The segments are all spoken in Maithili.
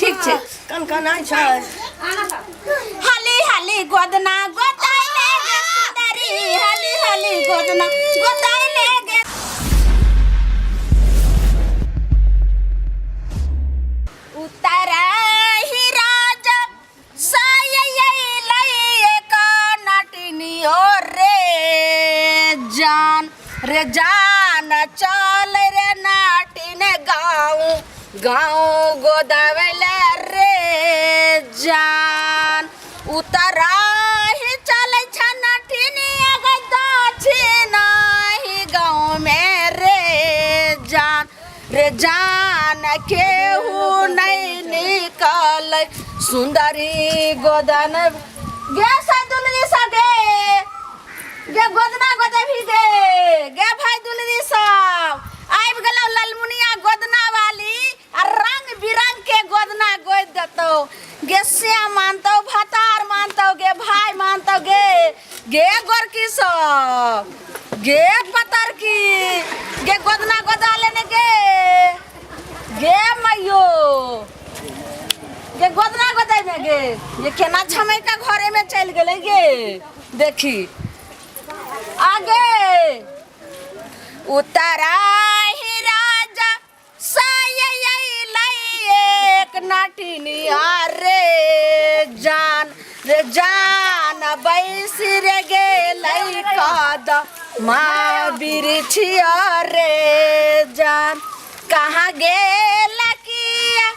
ठीक छै। कनकनाइ छै। हाली हाली गोदना गोदाइले गे सुंदरी, हाली हाली गोदना गोदाइले गे। उतारा ही राजा रे जान रे जान चल रे नाटिन गाँव गाँव गोदावेले रे जान। उतरा ही चलै छ नाटिन दक्षिण ही गाँव में रे जान रे जान। केहू नहीं निकल सुंदरी गोदन गे दुलरी सगे गे गोदना गोदभी गे गे भाई दुलरी सब आबि गेलौ ललमुनिया गोदना वाली आ रंग बिरंग के गोदना गोदि देतौ गे। श्याम मानतौ, भतार मानतौ गे, भाई मानतौ गे गे गोरकी सब गे पतरकी गे गोदना गोदा लेने गे गे मैयो गे गोदना गोदाय में गे। ये केना छमय का घरे में चल गेलै गे। देखी आगे उतारा ही राजा एक नाटिनी रे जान रे जान बैस रे गेलै कद मा बिरछिया रे जान। कहाँ गेल किया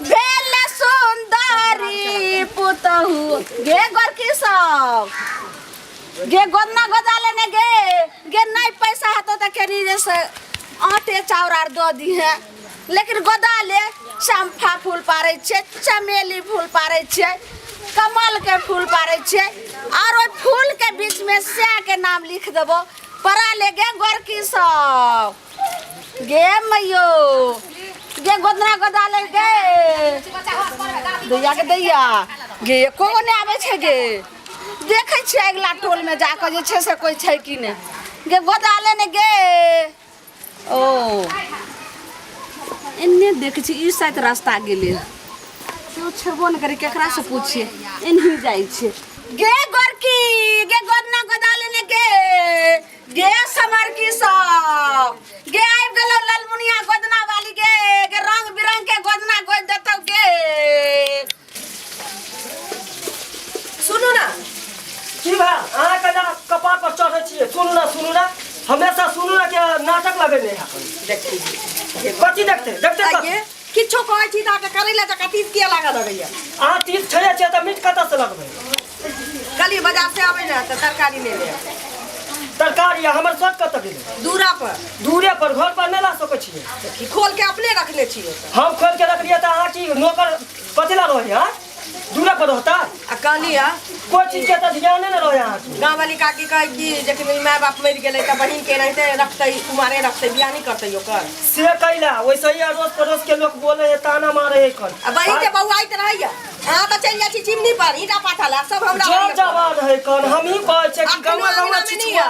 भेल सुंदरी पुतहु गे गोरकी सब गे गोदना गोदा लेने गे गे। नहीं पैसा हतो त केनी रे से आटे चाउर आर दऽ दिहे, लेकिन गोदा ले। चम्फा फूल पारै छियै, चमेली फूल पारै छियै, कमल के फूल पारै छियै और ओहि फूल के बीच में सैह के नाम लिख देबो। परा ले गे गोरकी सब गे मैयो गे गोदना गोदा ले गे दैया के दैया गे। एको गो नहि आबै छै गे। देखै छियै अगिला टोल में जाकऽ जे छै से कोइ छै कि नहि गे। गोदा ले ने गे। ओ एन्ने देखै छी, ई शायद रास्ता गेलै। केओ छेबो नहि करै, केकरा से पूछिए? एनही जाइ छै गे गोरकी गे। गोदना गोदा लेने गे गे समरकी सब गे। आबि गेलौ ललमुनिया गोदना वाली गे गे। रंग बिरंग के गोदना गोदि देतौ गे। सुनू ना। की भेल अहाँ? केना कपार पर चढ़ै छियै? सुनू ना, सुनू ना, हमेशा सुनू ना के नाटक लगेने है। देखी। कथी देखते देखते कथी? आइए किछो कहै छी तऽ अहाँके करै लए जकाँ तीत किया लागऽ लगैया? अहाँ तीत छैये छियै तऽ मीट कतऽ से लगबै? कहलियै बाजार से आबै ने तऽ तरकारी ले लेब। तरकारी आ हमर शर्ट कतऽ गेलै? दूरा पर। दूरे पर? घर पर नहि ला सकै छियै? देखी, खोल के अपने रखने छियै तऽ। हम खोल के रखलियै तऽ अहाँ की नौकर कथी ला रहै? हाँ, दूरे पर रहता। आ कहलियै कोइ चीज के तऽ ध्याने नहि रहै अहाँके। गाँव वाली काकी कहै कि जखन माय बाप मरि गेलै तऽ बहिन के एनाहिते रखतै, कुमारे रखतै, बियाह नहि करतै ओकर। से कैला वैसे ही अड़ोस पड़ोस के लोग बोले है, ताना मारे है कन। आ बहिन के बौआइत रहैया, अहाँ तऽ चलि जाइ छी चिमनी पर ईंटा पाथल आ सब हमरा जब लग। जवान है कन, हम ही कहै छियै कि अखनो गौआ गौआ अंगनामे नहि छिछुआ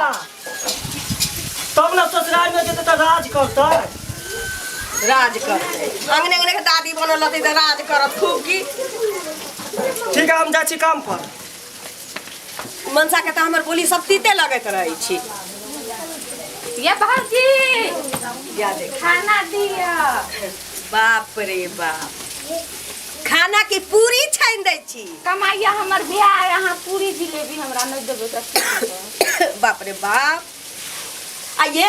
तब ने ससुराल में जेतै तऽ राज करतै। राज करतै, अंगने अंगने के दादी बनल रहतै तऽ राज करत खूब की। ठीक है, हम जाइ छी काम पर। मनसा के तऽ हमर बोली सब तीते लगैत रहै छी। ये भाजी। या देख। खाना दिया। बाप रे बाप, खाना की पूरी छानि दै छी। कमाइया हमर बियाह है, अहाँ पूरी जिलेबी हमरा नहि देबै तऽ की देबै? बाप रे बाप, आ ये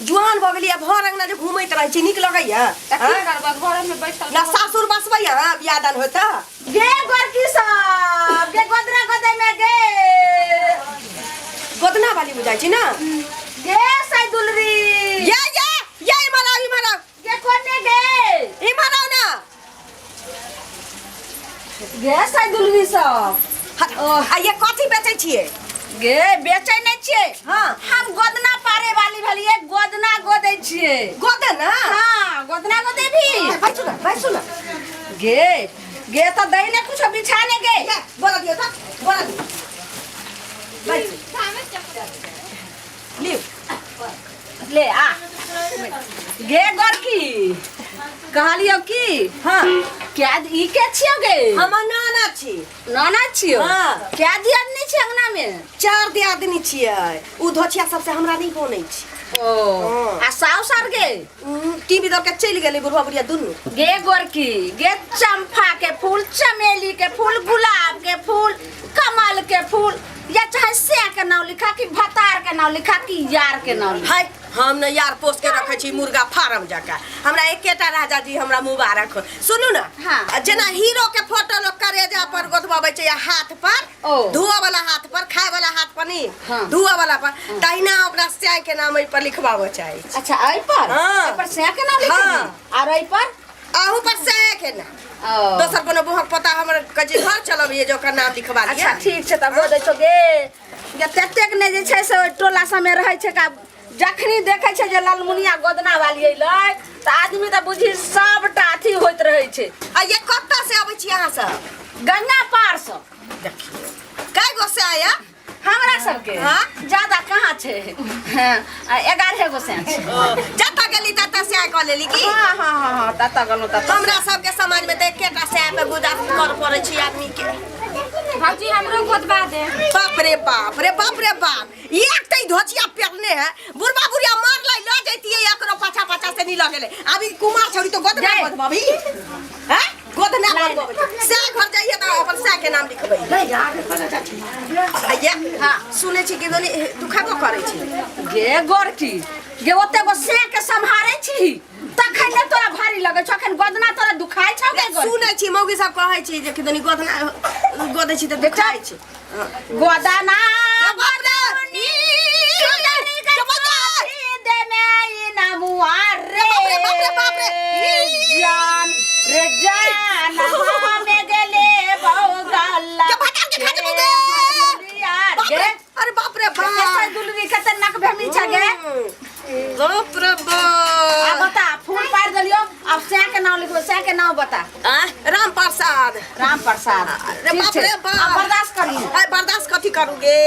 जुआन भऽ गेलियै, भर अंगना जे घूमैत रहै छी, नीक लगैया? तऽ की करबै, घरे में बैठल ना सासुर बसबैया? हाँ, बियाह दान होता गे गोरकी सब गे गोदरा गोदै में गे। गोदना वाली बुझाइ छी ना। गे साई दुलरी। ये ये ये, इम्हर आउ, इम्हर आउ। गे कोने गे? इम्हर आउ ना। गे साई दुलरी सब। हट, आ ये कथी बेचै छियै? गे बेचै नहि छियै। हाँ। हम गोदना पारे वाली भेलियै, गोदना गोदै छियै। गोदना? हाँ, गोदना गोदे भी। बैसू ना, बैसू ना। गे गे तऽ दै ने कुछो बिछाने गे। ये बोला दियौ तऽ, बोला दियौ, बैसू, लिउ। ले आ गे गोरकी। कहलियौ की हाँ क्या ई के छियौ गे हमर नाना छी नाना छियौ हाँ। क्या दियादनी छी अंगना में चार दियादनी छियै उ धोछिया सबसे हमरा नहि बनै छै ओ हाँ। आ साउ सार गे टीवी दऽ के चलि गेलै बुढ़वा बुढ़िया दुनू गे गोरकी गे चंपा के फूल चमेली के फूल गुलाब के फूल कमल के फूल या चाहे से के नाम लिखा कि भतार के नाम लिखा कि यार के नाम लिखा हाय हम ने यार पोस के रखे छी मुर्गा फार्म जकाँ हमरा एकेटा राजा जी हमरा मुबारक हो सुनू ना हाँ। आ जेना हीरो के फोटो लोग करेजा पर गोदबाबै छै या हाथ पर ओ। धुआ वाला हाथ पर खाए वाला हाथ पर नहीं हाँ। धुआ वाला पर तहिना अपना स्याय के नाम एहि पर लिखबाबऽ चाही अच्छा एहि पर हाँ। एहि पर से के नाम लिखबी हाँ। और एहि पर अहू पर स्याय के नाम ओ। दोसर कोनो बुहक पता हमर कजी घर चलबियै जे ओकर नाम लिखबा दिअ अच्छा ठीक छै तब दै छौ गे गे ततेक नहि जे छै से ओहि टोला सबमे रहै छै का जखनी देखै छै जे लालमुनिया गोदना वाली अयलै तऽ आदमी तऽ बुझी सबटा अथी होइत रहै छै आ ये कतऽ से अबै छी अहाँ सब गंगा पारसँ कै गो से आया हमरा सबके हाँ? ज्यादा कहाँ छै हाँ, 11 गो से छै जतऽ गेली ततऽ से कऽ लेली की हाँ हाँ हाँ हाँ ततऽ गेलहुँ ततऽ हमरा सबके समाज में तऽ एकेटा सएह पे गुजार कर पड़ै छै आदमी के भौजी हमरो गोदबा दे बाप रे बाप रे बाप रे बाप एक तऽ ई धोचिया पेरने है बुढ़बा बुढ़िया मार लै लऽ जैतियै एकरो पाछा पाछा से नहीं लऽ गेलै अभी कुमार छौड़ी तो गोदना जाय। गोदबी हैं गोदना गोदबी सएह घर जाइए तऽ अपन सएह के नाम लिखबै आइए हाँ। सुनै छी कि दोनी दुखाबो करै छी गे गोरकी गे ओते गो से के सम्हारे छी तखन ने तोरा भारी लगै छौ अखन गोदना तोरा दुखाइ छौ गे गोरकी सुनै छी मौगी सब कहै छी जे कि दोनी गोदना गोदै छी तऽ दुखाइ छै गोदना बाप रे! सुंदरी के चौथी दे में ई नमुआ रे बाप रे, बाप रे, बाप रे! जान रे जान हमें गेले बौगल्ला के भटार के खा जेबौ गे! बाप गे रे अरे बाप रे कैसे बाप दुलरी कते नक भेमी छ गे बाप रे आ बाप बता फूल पार देलियो अब सै के नाम लिखबो सै के नाम बता आ, राम प्रसाद राम प्रसाद अरे ठीक बाप छै। रे बाप अब बर्दाश्त करी अरे बर्दाश्त कथी करू गे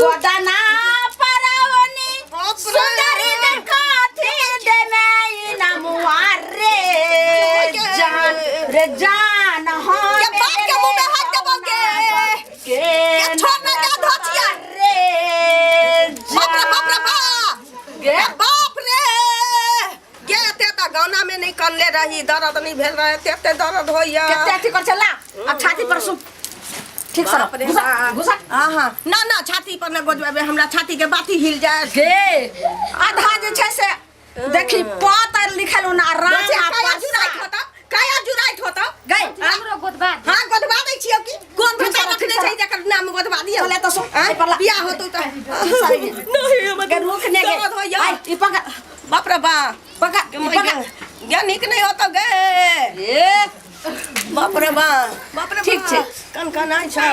गोदना परवनी बाप रे। सुंदरी देखथि दे में नमुआ रे जान रे जान हम के बाप के मुंह में हाथ देबौ गे। के के छोड़ ना दे धोतिया। रे बाप रे बाप रे बाप गे बाप रे गे एते तऽ गाना में नहीं कनले रही दर्द नहीं भेल रहे एते एते दर्द होइया कते अथी कर चला अब छाती पर सु ठीक सर बाप रे घुसा बाप। घुसा हाँ हाँ ना ना छाती पर न गोदबेबै हमरा छाती के बाती हिल जाए गे आधा जे छै से देखी पात आर लिखल ओना राम बच्चा, आ काया जुराइत प्रसाद। होता काया जुराइत होता गई हमरो गोदबा दे हाँ गोदबा दै छियौ की कोन ठीक भाषा सर, रखने ठीक सर। छै जकर नाम गोदबा दियौ चले तो सो, आँय, एहि पर ला। बियाह होतौ तऽ ठीक सर, नहीं हमर गे रुक ने गे दर्द होइया आइ, ई पकड़ बाप रे बाप पकड़ ई पकड़ गे नीक नहीं होतौ गे ए बाप रे बाप बाप रे ठीक छै। कन कन आइ छै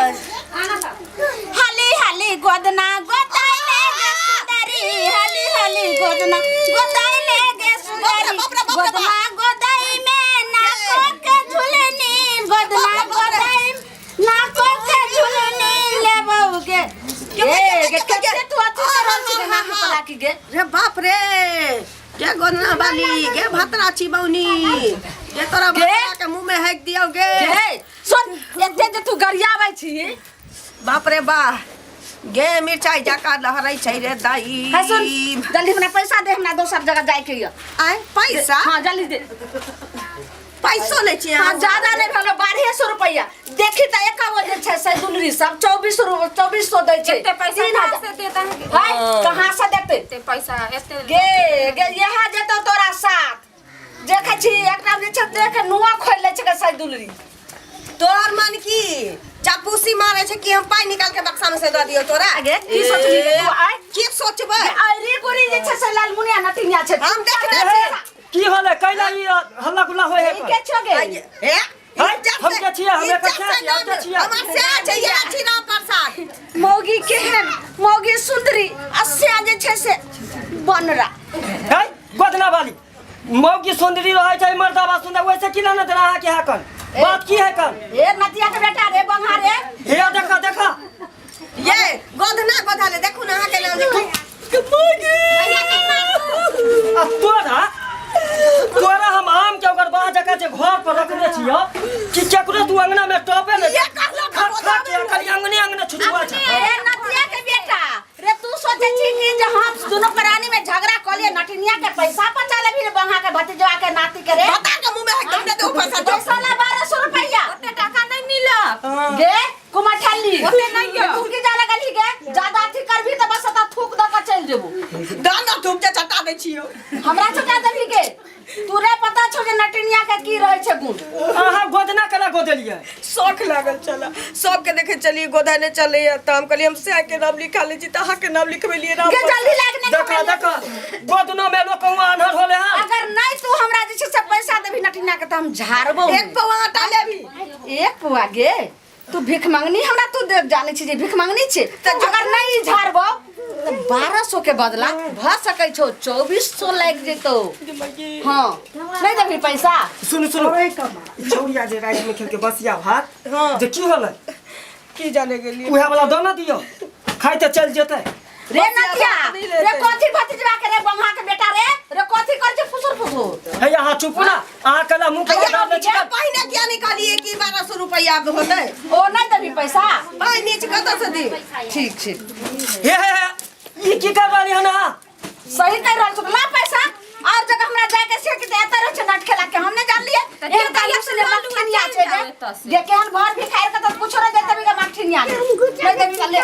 हाली हाली गोदना गोदाइले गे सुंदरी हाली हाली गोदना गोदाइले गे सुंदरी बाप रे, बाप रे, बाप रे। गोदना गोदाई में नाको के झुलनी गोदना बाप रे, बाप रे। गोदाई नाको के झुलनी ले बहू गे ए गे कते तू अथी कर रहल छी गे नाक पला की गे रे बाप रे गे गोदना बाली गे भतरा छी बौनी गे तोरा गे? भतरा के मुंह में हेक दियौ गे गे सुन एते जे तू गरियाबै छी बाप रे बा गे मिरचाई जका लहरै छै रे दाई है सुन जल्दी हमरा पैसा दे हमरा दोसर जगह जाय के ये आय पैसा हां जल्दी दे पैसो लै छी हाँ अहाँ ज्यादा नहीं भेलो 1200 रुपया देखी तऽ एक गो जे छै से दुलरी सब 2400 2400 दै छै एते पैसा तीन कहाँ हजार से देता है हाय कहाँ से देतै एते पैसा एते गे गे यहाँ जेतौ तोरा साथ देखै छी एकरा जे छै देख नुआ खोलि लै छै से दुलरी तोहर मन की चापूसी मारे छै कि हम पाई निकाल के बक्सा में से दऽ दियौ तोरा गे की सोचली रे तू आय की सोचबै अरे गोरी जे छै से लालमुनिया नटिनिया छै हम देखने छी की होलै कैला ई हल्ला गुल्ला होय है ई के छो गे हे हाय, हम के छियै, हम एकर से छियै, हम के छियै। हमर से छै ये छी राम प्रसाद मौगी केहन मौगी सुंदरी आ से जे छै से बनरा है गोदना वाली मौगी सुंदरी रहै छै मर्दाबा सुंदर वैसे की लेना देना अहाँ के है कन बात की है कन ए नतिया के बेटा रे बंगा रे हे देखा देखा ये गोधना गोधाले देखू ना अहाँ के नाम देखू आ तोरा तू अंगना में टॉपे ने ये कहलक खा हम खा के खाली अंगने अंगने छुछुआ छ। ए नतिया के बेटा रे, तू सोचे छी कि जे हम दोनों प्राणी में झगड़ा क लिए नटिनिया के पैसा बचा लेबी रे, बंगा के भतीजवा के नाती के रे? बता के मुंह में एकदम दे दो पैसा। पैसा ला 1200 रुपया। ओते टाका नहीं मिलत। गे कुमाठली, ओते नहीं यौ। तू की जाने गली गे, ज्यादा अथी करबी त बस त थूक द के चल जेबू। दाना थूक के चटा दै छियो। हमरा चटा देबी गे तू रे? पता छौ जे नटिनिया के की रहै छै गुण। अहाँ गोदना केना गोदलियै? शौक लागल छला, सबके देखे चलिए गोधने चलैया, तऽ हम कहलियै हम सएह के नाम लिखा लै छी, तऽ अहाँके नाम लिखबेलियै राम। गे जल्दी लागने। देखा देखा, गोदनो में लोग कहूँ आन्हर होले हन। अगर नहीं तू हमरा जे छै से पैसा देबी नटिनिया के त हम झाड़बो। एक पौआ आटा लेबी? एक पुआ गे? तू भीख मंगनी हमरा तू जानै छी जे भीख मंगनी छै? तऽ अगर नहीं झाड़बो तऽ 1200 के बदला भऽ सकै छौ 2400 लागि जेतौ। हाँ, नहीं देबी पैसा? सुनू सुनू, छौड़िया जे राति में खेलके बसिया भात। हाँ। जे की होलै? की जाने गेलियै। उहे वाला दऽ न दियौ, खाइ तऽ चलि जेतै। रे बसिया नतिया भात नहि रे, लेतै। कथी भतीजवा के रे, बंगा के बेटा रे, रे कथी करै छै फुसुर फुसुर? हे, अहाँ चुप ना, अहाँ केना मुँह पर डाल दै छी? पहिने किया नहीं कहलियै कि 1200 रुपैआ होतै? ओ नहीं देबी पैसा? पाइ नीच कतऽ से दी? ठीक छै। हे हे हे, ई की कर रहली हन अहाँ? सही कहि रहल छौ, ला पैसा। और जगह हमरा जाय के छै कि एतऽ रहै छै नाट खेला के, हम नहि जानलियै। तऽ एहन कालू से मखनिया छै जे एतऽ से। जे केहन भर भिखारि के तऽ कुछो नहि देतै बिगा मखनिया के। नहीं देबी तऽ ले।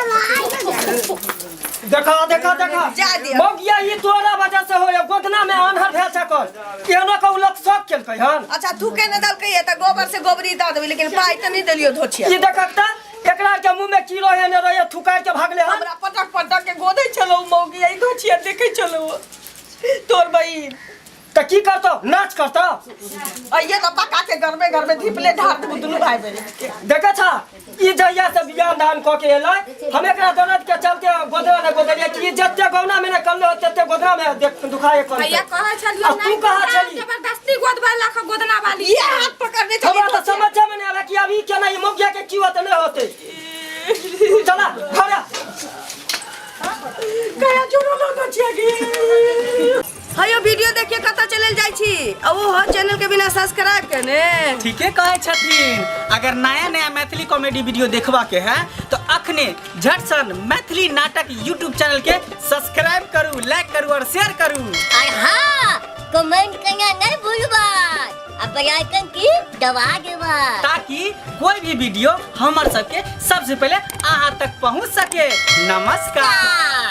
देखा देखा देखा। जा दिअ। मौगिया, ई तोरा वजह से होय, गोदना में आन्हर भेल सकल, एहनो कहू लोक सब केलकै हन। अच्छा, तू के नहि देलकै तऽ गोबर से गोबरी दऽ देबै, लेकिन पाइ तऽ नहि देलियौ धोछिया। ई देखक तऽ एकरा के मुंह में की रहे ने रहे, थुकाइ के भागले हन। हमरा पटक पटक के गोदै छलौ मौगी, ई धोछिया देखै छलौ तोर बहिन। तऽ की करतौ? नाच करतौ? अइये तऽ पका के घरमे घरमे धीपले ढार देबू दुनू भाई बहिन के। देखै छा, ई जहिया से बियाह दान कऽ के एलै, हम एकरा दर्द के चलते गोदरा ने गोदरिया कि ई जते गौना में ने करले हो तते गोदरा में देख दुखाए कर। भैया कहै छलियो। आ तू कहाँ छली? जबरदस्ती गोदबै लख गोदना वाली। ये हाथ पकड़ने छली। हमरा तऽ समझ में नहीं आवे कि अभी केना ई मौगिया के की होते नहीं होते। चला घर आ। कया जोरो लगो छियै गे। हयो, वीडियो देखिए कतऽ चलल जाइ छी आ ओ चैनल के बिना सब्सक्राइब केने? ठीके कहै छथिन। अगर नया नया मैथिली कॉमेडी वीडियो देखबा के है तो अखने झट सन मैथिली नाटक यूट्यूब चैनल के सब्सक्राइब करू, लाइक करू और शेयर करू। और हाँ, कमेंट करना नहीं भूलबा आ बेल आइकन की दबा देबा, ताकि कोई भी वीडियो हमर सबके सबसे पहले अहाँ तक पहुँच सके। नमस्कार।